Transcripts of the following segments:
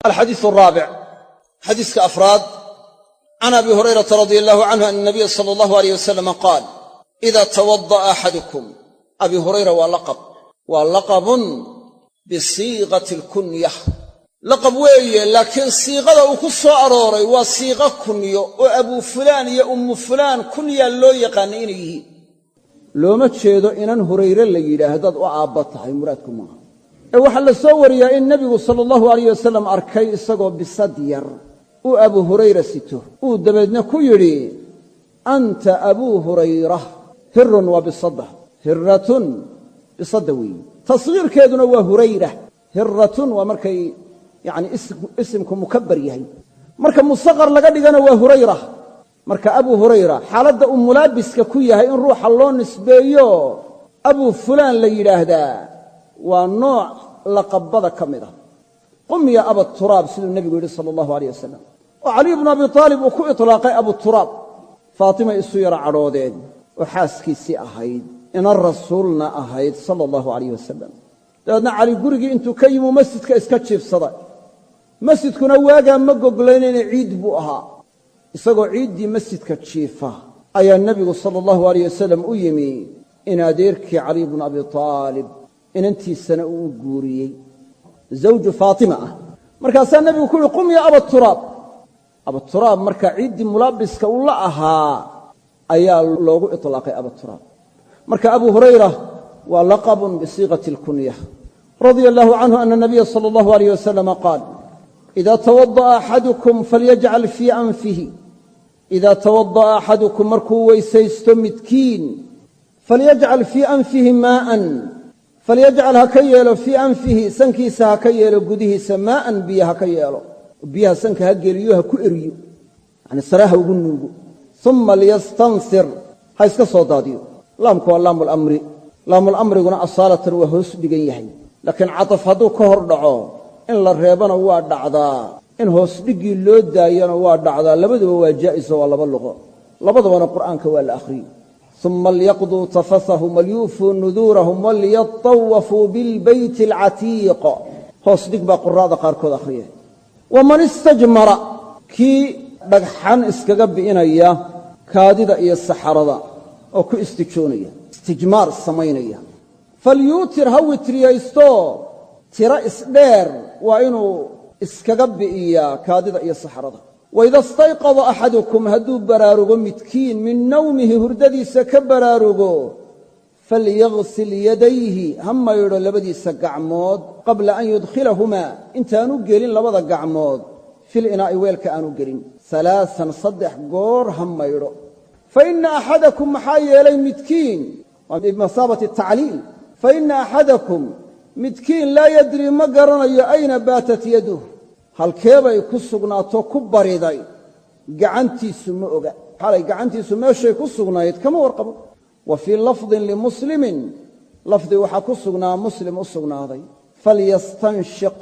Alxadiisu araabic, xadiiska afraad, can Abi Hurayrata radia allahu canhu ana nabiya sala allahu aleyh wasalama qaal: ida tawada'a axadukum. Abi Hurayra waa laqab, waa laqabun bisiiqati alkunyah, laqab weeye, laakiin siiqada uu ku soo arooray waa siiqo kunyo, oo Abuu Fulaan iyo Ummu Fulaan kunyaa loo yaqaanay inay yihiin. Looma jeedo inan Hurayre la yidhaahdaad u aabba tahay, muraadku maaha. Ee waxaa la soo wariyaa in nebigu sala allahu alayh wasalam arkay isagoo bisad yar uu Abu Hurayra sito, uu dabeedna ku yidhi: "Anta Abuu Hurayra." Hirun waa bisadda, hirratun bisadda weeyi, tasghiirkeeduna waa Hurayra. Hirratun waa markay yacni isimku mukabbar yahay, marka musaqar laga dhigana waa Hurayra. Marka Abu Hurayra xaaladda uu mulaabiska ku yahay in ruuxa loo nisbeeyo Abuu Fulaan la yidhaahdaa waa nooc laqabada ka mid ah. "Qum ya Abaturaab," siduu nebigu yidhi sala allahu aleyh wasalam, oo Caliy bnu Abi Aalib uu ku itlaaqay Abuturaab. Faatimay isu yara cadhoodeen, oo xaaskiisii ahayd, ina rasuulna ahayd sala allahu alayh wasalam. Dabeedna Cali gurigii intuu ka yimuu masjidka iska jiibsaday. Masjidkuna waagaa ma goglaynayna, ciid buu ahaa. Isagoo ciiddii masjidka jiifa ayaa nebigu sala allahu alayh wasalam u yimi, in adeerkii Caliy bnu Abi Aalib, inantiisana uu u guuriyey, zawju Faatima ah. Markaasaa nebigu ku yuhi: "Qum ya Abaturaab." Abaturaab markaa ciiddii mulaabiska uu la ahaa ayaa loogu itlaaqay Abaturaab. Marka Abu Hurayra waa laqabun bisiiqati alkunya. Radia allahu canhu ana nabiya sala allahu alayh wasalama qaal: ida tawada'a axadukum falyajcal fii anfihi. Idaa tawada'a axadukum, markuu weysaysto midkiin, falyajcal fii anfihi maa'an, falyajcal ha ka yeelo, fii anfihi, sankiisa ha ka yeelo gudihiisa, maa'an, biyo ha ka yeelo, biyaha sanka ha geliyo, ha ku eriyo, yani sare ha ugu nuugo. Uma liyastansir, ha iska soo daadiyo. Laamku waa laamulamri, laamulamriguna asaalatan waa hoos dhigan yahay, laakiin cataf hadduu ka hor dhaco in la reebana waa dhacdaa, in hoos dhiggii loo daayana waa dhacdaa. Labaduba waa jaa'iso, waa laba luqo, labadabana Qur'aanka waa la akhriyey. Uma liyaqduu tafathahum walyuufuu nuduurahum waliyatawafuu bilbeyti alcatiiq. Hoos dhig baa quraa'da qaarkood akhriya. Waman istajmara, kii dhagxan iskaga bi'inaya kaadida iyo saxarada oo ku istijoonaya, istijmaar samaynaya, falyuutir, ha witriyaysto, tiro isdheer waa inuu iskaga bi'iyaa kaadida iyo saxarada. Waida stayqada axadukum, hadduu baraarugo midkiin, min nawmihi, hurdadiisa ka baraarugo, falyagsil yadayhi, ha maydho labadiisa gacmood, qabla an yudkhilahumaa, intaanu gelin labada gacmood, fil inaa'i, weelka aanu gelin, alaasan, 3 goor ha maydho. Fa inna axadakum, maxaa yeelay midkiin, waa bimasaabati tacliil, fa inna axadakum, midkiin, laa yadri, ma garanayo, ayna baatat yaduh, halkeebay ku sugnaato, ku bariday gacantiisu, ma oga. Xalay gacantiisu meeshay ku sugnayd kama warqabo. Wa fii lafdin limuslimin, lafdi waxaa ku sugnaa Muslim u sugnaaday: falyastanshiq,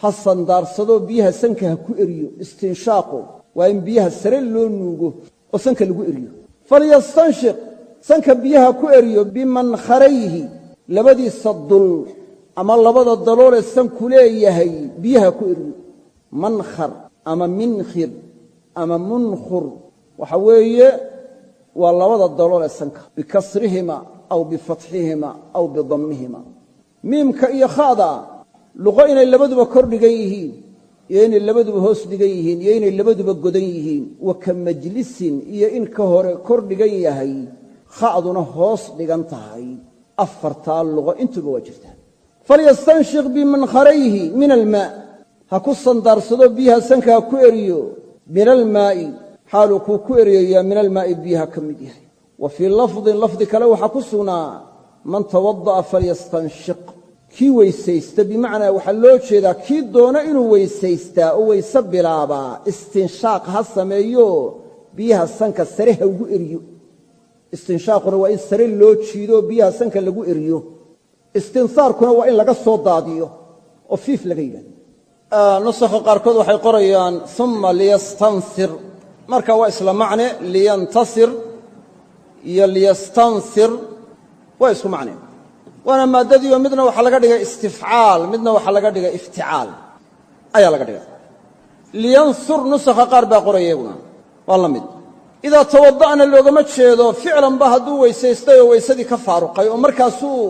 ha sandaarsadoo biyaha sanka ha ku eriyo. Istinshaaqu waa in biyaha sare loo nuugo oo sanka lagu eriyo. Falyastanshiq, sanka biyaha ku eriyo, bimankharayhi, labadiisa dul ama labada daloolee sanku leeyahay biyaha ku eriyo. Mankhar ama minkhir ama munkhur waxa weeye waa labada daloolee sanka, bikasrihima aw bifatxihima aw bidammihima. Miimka iyo kha'da luqo inay labaduba kor dhigan yihiin iyo inay labaduba hoos dhigan yihiin iyo inay labaduba godan yihiin, wa ka majlisin, iyo in ka hore kor dhigan yahay, kha'duna hoos dhigan tahay, afartaa luqo intuba waa jirtaa. Falyastanshiq bimankharayhi min almaa, ha ku sandaarsado biyaha sanka ha ku eriyo, min almaa'i, xaaluu kuu ku eryayaa, min almaa'i, biyaha ka mid yahay. Wa fii lafdin, lafdi kale waxaa ku sugnaa: man tawada'a falyastanshiq, kii weysaysta, bimacnaa waxaa loo jeedaa kii doona inuu weysaystaa oo weyse bilaabaa, istinshaaq ha sameeyo, biyaha sanka sare ha ugu eriyo. Istinshaaquna waa in sare loo jiido biyaha sanka lagu eriyo, istinsaarkuna waa in laga soo daadiyo oo fiif laga yidhahdo. Nusakha qaarkood waxay qorayaan uma liyastansir, marka waa isla macne, liyantasir iyo liyastansir waa isku macne, waana maaddadiio midna waxaa laga dhigay istifcaal, midna waxaa laga dhigay ifticaal ayaa laga dhigay. Liyansur nusakha qaar baa qoraya iyaguna waa la mid. Idaa tawada'na loogama jeedo ficlanba hadduu weysaystay oo weysadii ka faaruqay oo markaasuu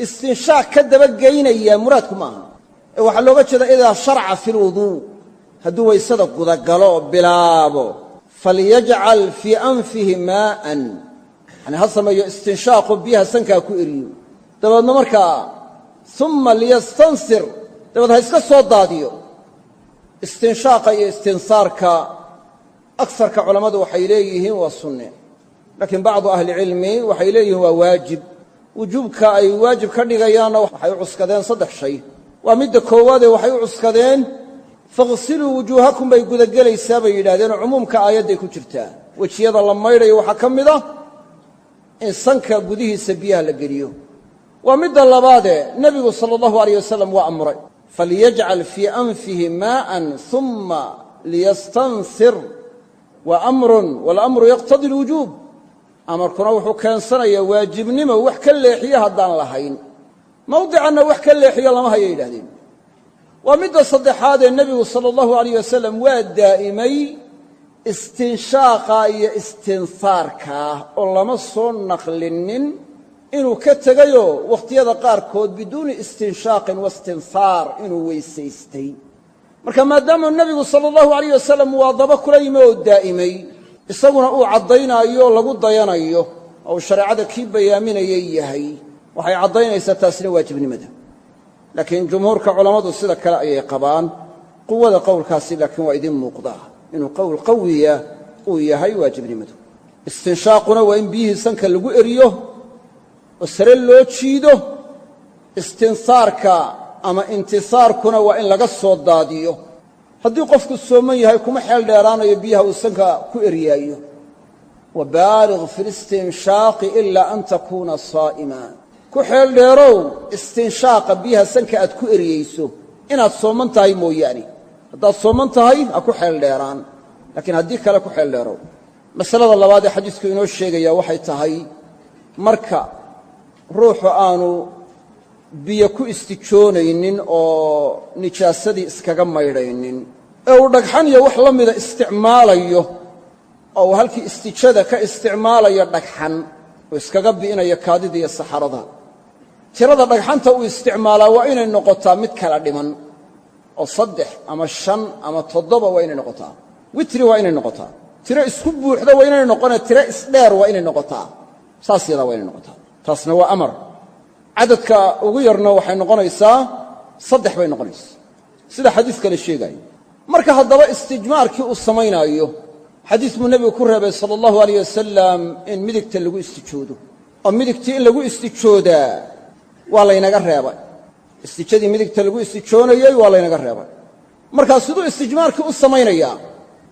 istinshaaq ka dabageynayaa, muraadku ma aha. Ee waxaa looga jeedaa idaa sharca fi lwuduu, hadduu weysada gudagalo oo bilaabo, falyajcal fii anfihi maa'an, yani ha sameeyo istinshaaqoo biyaha sankaa ku eriyo, dabeedna markaa uma liyastansir, dabeed ha iska soo daadiyo. Istinshaaqa iyo istinsaarka agsarka culammadu waxay leeyihiin waa sunne, laakiin bacdu ahlicilmi waxay leeyihiin waa waajib. Wujuubka ay waajib ka dhigayaanna waxay u cuskadeen saddex shay. Waa midda koowaadee waxay u cuskadeen faghsiluu wujuuhakum bay gudagelaysaa bay yidhahdeen, oo cumuumka aayadday ku jirtaa. Wejiyada la maydhayo waxaa ka mid ah in sanka gudihiisa biyaha la geliyo. Waa midda labaadee nebigu sala allahu alayh wasalam waa amray, falyajcal fii anfihi maa'an uma liyastansir, waa amrun waalamru yaqtadi alwujuub. Amarkuna wuxuu keensanayaa waajibnimo, wax ka leexiyo haddaan lahayn mawdicanna wax ka leexiyo lama hayo yidhahdeen. Waa midda saddexaadee nebigu sala allahu alayh wasalam waa daa'imay istinshaaqa iyo istinsaarkaa, oo lama soo naqlinin inuu ka tegayoo wakhtiyada qaarkood biduuni istinshaaqin waistinsaar inuu weysaystay. Marka maadaamuu nebigu sala allahu alayh wasalam muwaadabo kula yimi oo daa'imay, isaguna uu caddaynaayo lagu dayanayo oo uu shareecada kii bayaaminayay yahay, waxay caddaynaysaa taasina waajibnimada. Laakiin jumhuurka culammadu sida kale ayay qabaan. Quwada qowlkaasi laakiin waa idiin muuqdaa inuu qowl qawiya uu yahay waajibnimadu. Istinshaaquna waa in biyihii sanka lagu eriyo oo sare loo jiido, istinsaarka ama intisaarkuna waa in laga soo daadiyo. Haddii qofku sooman yahay kuma xeel dheeraanayo biyaha uu sanka ku eryaayo. Wa baaliq fi listinshaaqi ilaa an takuuna saa'ima, ku xeel dheerow istinshaaqa biyaha sanka aad ku eryayso inaad sooman tahay mooyaane. Haddaad sooman tahay ha ku xeel dheeraan, laakiin haddii kale ku xeel dheerow. Masalada labaad ee xadiisku inoo sheegaya waxay tahay marka ruuxu aanu biyo ku istijoonaynin oo nijaasadii iskaga maydhaynin ee uu dhagxan iyo wax la mida isticmaalayo, oo uu halkii istijada ka isticmaalayo dhagxan oo iskaga bi'inayo kaadida iyo saxarada, tirada dhagxanta uu isticmaalaa waa inay noqotaa mid kala dhiman, oo 3 ama 5 ama 7 waa inay noqotaa. Witri waa inay noqotaa, tiro isku buuxda waa inay noqonee, tiro isdheer waa inay noqotaa, saas yadaa waa inay noqotaa. Taasna waa amar. Cadadka ugu yarna waxay noqonaysaa 3 bay noqonaysaa, sida xadiis kale sheegaayo. Marka haddaba istijmaarkii uu samaynaayo, xadiis buu nebigu ku reebay sala allahu alayh wasalam in midigta lagu istijoodo, oo midigtii in lagu istijoodaa waa laynaga reebay. Istijadii midigta lagu istijoonayey waa laynaga reebay. Markaa siduu istijmaarkii u samaynayaa,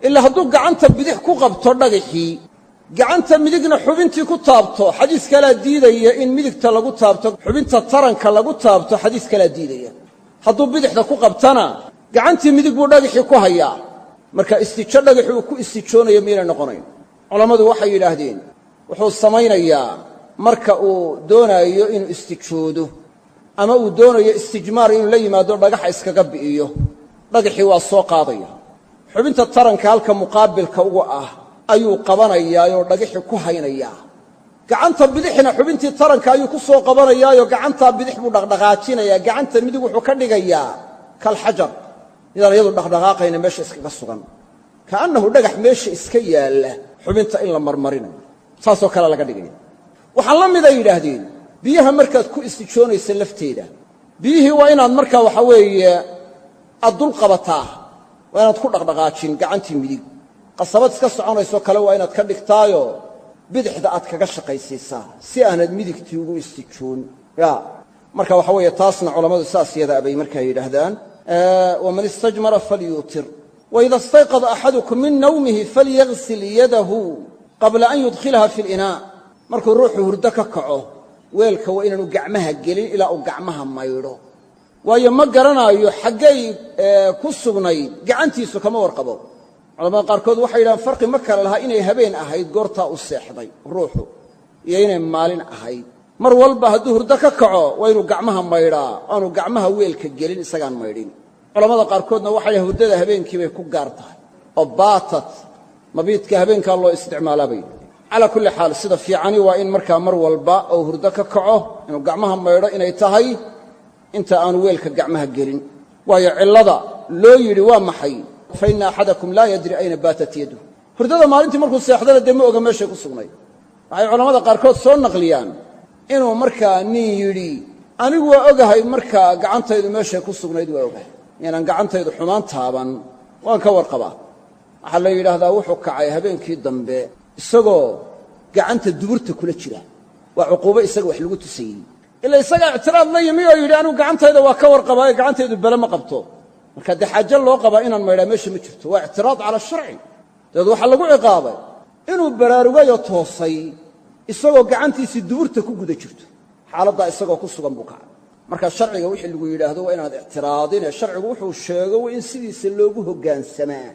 ilaa hadduu gacanta bidix ku qabto dhagaxii, gacanta midigna xubintii ku taabto, xadiis kalaa diidaya in midigta lagu taabto xubinta taranka lagu taabto, xadiis kalaa diidaya. Hadduu bidixda ku qabtana gacantii midig buu dhagaxii ku hayaa, marka istijo dhagaxii uu ku istijoonayo miyaynay noqonayn. Culammadu waxay yidhaahdeen wuxuu samaynayaa marka uu doonaayo inuu istijoodo ama uu doonayo istijmaar inuu la yimaado dhagaxa iskaga bi'iyo, dhagaxii waa soo qaadaya, xubinta taranka halka muqaabilka ugu ah ayuu qabanayaayoo dhagaxii ku haynayaa, gacanta bidixna xubintii taranka ayuu ku soo qabanayaayoo gacantaa bidix buu dhaqdhaqaajinayaa, gacanta midig wuxuu ka dhigayaa kalxajar, midaan iyadu dhaqdhaqaaqayna meesha iskaga sugan, ka'annahu dhagax meesha iska yaalla xubinta in la marmarinayo, saasoo kale laga dhigaya. Waxaa la mida yidhaahdeen biyaha markaad ku istijoonaysa lafteeda, biyihii waa inaad markaa waxa weeye aad dul qabataa, waa inaad ku dhaqdhaqaajin gacantii midig, qasabad iska soconaysoo kale waa inaad ka dhigtaayo bidixda aad kaga shaqaysiisaa si aanad midigtii ugu istijoon. Ya marka waxa weeye taasna culammadu saas yadaa bay markaa yidhaahdaan. Waman istajmara falyuutir, waida istayqada axadukum min nawmihi falyagsil yadahu qabla an yudkhilaha fi linaa. Markuu ruuxu hurdo ka kaco weelka waa inaanu gacmaha gelin ilaa uu gacmaha maydho, waayo ma garanaayo xaggay ku sugnayd gacantiisu, kama warqabo. Culamada qaarkood waxay yidhahaan farqi ma kale lahaa inay habeen ahayd goortaa u seexday ruuxu iyo inay maalin ahayd. Mar walba hadduu hurdo ka kaco waa inuu gacmaha maydhaa, aanu gacmaha weelka gelin isagaan maydhin. Culamada qaarkoodna waxay hurdada habeenkii bay ku gaar tahay, oo baatat mabiidka habeenkaa loo isticmaalaa bay. Calaa kulli xaal, sida fiicani waa in markaa mar walba oo hurdo ka kaco inuu gacmaha maydho inay tahay inta aanu weelka gacmaha gelin. Waayo, cillada loo yidhi waa maxay? Fa inna axadakum laa yadri ayna baatat yaduh. Hurdada maalintii markuu seexdana dee ma oga meeshay ku sugnayd. Waxay culammada qaarkood soo naqliyaan inuu markaa nin yidhi: anigu waa ogahay markaa gacantaydu meeshay ku sugnayd, waa ogahay inaan gacantaydu xumaan taaban, waan ka warqabaa. Waxaa la yidhaahdaa wuxuu kacay habeenkii dambe isagoo gacanta duburta kula jira. Waa cuquubo isaga wax lagu tusayey, ila isagaa ictiraad la yimi oo yidhi: anigu gacantayda waa ka warqabaayo, gacantaydu bele ma qabto. Marka dee xaajo loo qabaa inaan maydhaa meesha ma jirto, waa ictiraad cala sharci. Dabeed waxaa lagu ciqaabay inuu baraarugayoo toosay isagoo gacantiisii duburta ku guda jirto. Xaaladdaa isagoo ku sugan buu kacay. Marka sharciga wixii lagu yidhaahdo waa inaad ictiraadine, sharcigu wuxuu sheego waa in sidiisa loogu hoggaansamaa.